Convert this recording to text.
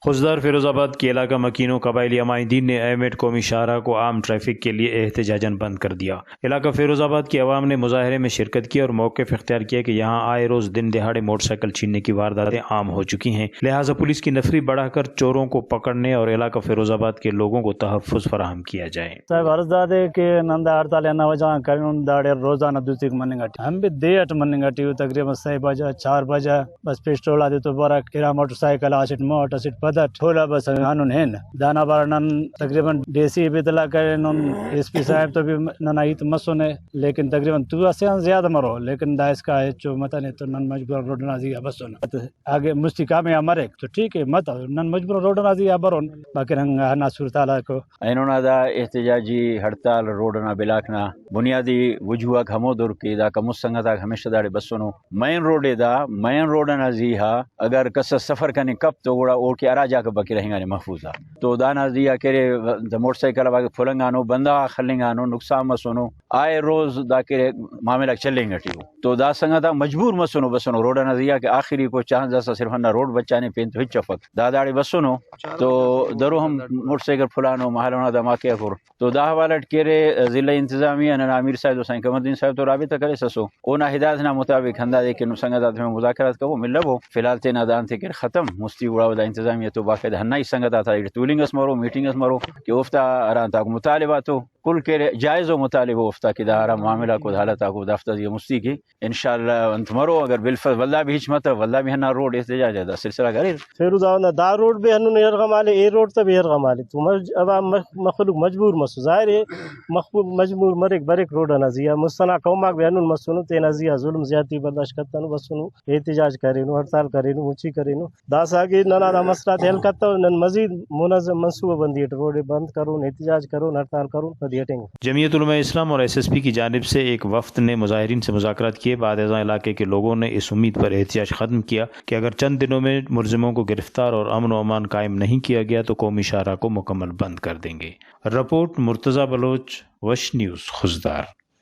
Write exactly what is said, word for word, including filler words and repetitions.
خضدار فیروز آباد کے علاقہ مکینو قبائلی ہمایندین نے ایم ایڈ قومی شاہراہ کو عام ٹریفک کے لیے احتجاجاً بند کر دیا۔ علاقہ فیروز آباد کے عوام نے مظاہرے میں شرکت کی اور موقف اختیار کیا کہ یہاں آئے روز دن دہاڑے موٹر سائیکل چھیننے کی وارداتیں عام ہو چکی ہیں، لہٰذا پولیس کی نفری بڑھا کر چوروں کو پکڑنے اور علاقہ فیروز آباد کے لوگوں کو تحفظ فراہم کیا جائے۔ صاحب، عرض دادے کہ نن دا ہڑتال ہندا وجہ غان کرینن، داڑے روزانہ دوتیک مننگ اٹی، ہم بھی دے اٹ مننگ اٹی، تقریباً سہ بجہ، چار بجہ، بس پیسٹول آتے تو برک، ارا موٹر سائیکل آ اسٹ مٹ، اسٹ پد اٹ، پھولا بس ہنون ہن۔ دانا بارہ نن تقریباً ڈی سی بھی اطلاع کرینن، ایس پی صاحب تو بھی ننا ہیت مسنے، لیکن تقریباً تو اسے آن زیادہ مرو، لیکن دائسکا ہچو متنے تو نن مجبور روڈ نا زیہا بسن۔ اگہ مستی کامیاب مریک تو ٹھیک ہے، متو نن مجبور روڈ نا زیہا برون، باقی رنگ ہنا صورتحال آکو۔ اینو نا دا احتجاجی ہڑتال روڈ ئنا بلاک نا بنیادی وجوہاک ہمودُر کہ داکا مُست سنگتاک ہمیشہ داڑے بسنو۔ مین روڈ ئے دا، مین روڈ ئنا زیہا اگر کس ئس سفر کننگ کپ تو گڑا اوڑکہ ہرا جاگہ بکرہ اینگانے محفوظ آ۔ تو دانا زیہا کہ ارے دا موٹر سائیکل آک پھلنگانو، بندغ آک خلنگانو، نقصان مسنو، آئے روز دا کہ ارے معاملہ چلینگ ٹی ءُ۔ تو دا سنگتاک مجبور مسنو بسنو روڈ ئنا زیہا کہ آخری کو چانس داسا صرف ہندا روڈ بچانے، پین تو ہچ افک۔ دا داڑے بسنو تو درو ہم موٹر سائیکل پھلانو، مہالو نا دھماکے آ کور۔ تو دا حوالہ اٹ کہ ارے ضلع انتظامیہ ننا امیر صاحب دوستاں قمر الدین صاحب تو رابطہ کریسسو، اونا ہدایت نا مطابق ہندادے کہ نم سنگت آتے مذاکرات کبو، ملبو، فی الحال تینا دانتے کہ ارے ختم مستی، گڑا دا انتظامیہ تو باقاعدہ ہندا ہی سنگت آتا ایڑے تولنگ اس مرو، میٹنگ اس مرو کہ اوفتا ہرا انتاکو مطالبہ تو کل کہ ارے جائز و مطالبہ اوفتا کہ دا ہرا معاملہ کو دا حالت آکو دافتا زیہا مستی کہ انشاءاللہ انت مرو، اگر بالفعل ولدا بھی ہچ متو، ولدا بھی ہندا روڈ احتجاج آ دا سلسلہ غاک اریر۔ فیروز آباد نا دا روڈ بھی ہندن یرغمالے، اے روڈ تا بھی یرغمالے تو مج-، عوام مخ-، مخلوق مجبور مسو۔ ظاہر ہے مخلوق مجبور مریک، بریک روڈ ئنا زیہا۔ مُست ئنا قوم آک بھی ہندن مسنو، تینا زیہا ظلم زیاتی برداشت کتنو، بسنو، احتجاج کرینو، ہڑتال کرینو، مچی کرینو۔ داسہ اگہ ننا دا مسئلہ آتے حل کتو، نن مزید منظم منصوبہ بندی اٹ روڈ ءِ بند کرون، احتجاج کرون، ہڑتال کرون، پدی ہٹنگن۔ جمعیت علماء اسلام اور ایس ایس پی کی جانب سے ایک وفد نے مظاہرین سے مذاکرات کیے۔ بعد ازاں علاقے کے لوگوں نے اس امید پر احتجاج ختم کیا کہ اگر چند دنوں میں ملزموں کو گرفتار اور امن و امان قائم نہیں کیا گیا تو قومی شاہراہ کو مکمل بند کر دیں گے۔ رپورٹ، مرتضی بلوچ، وش نیوز، خضدار۔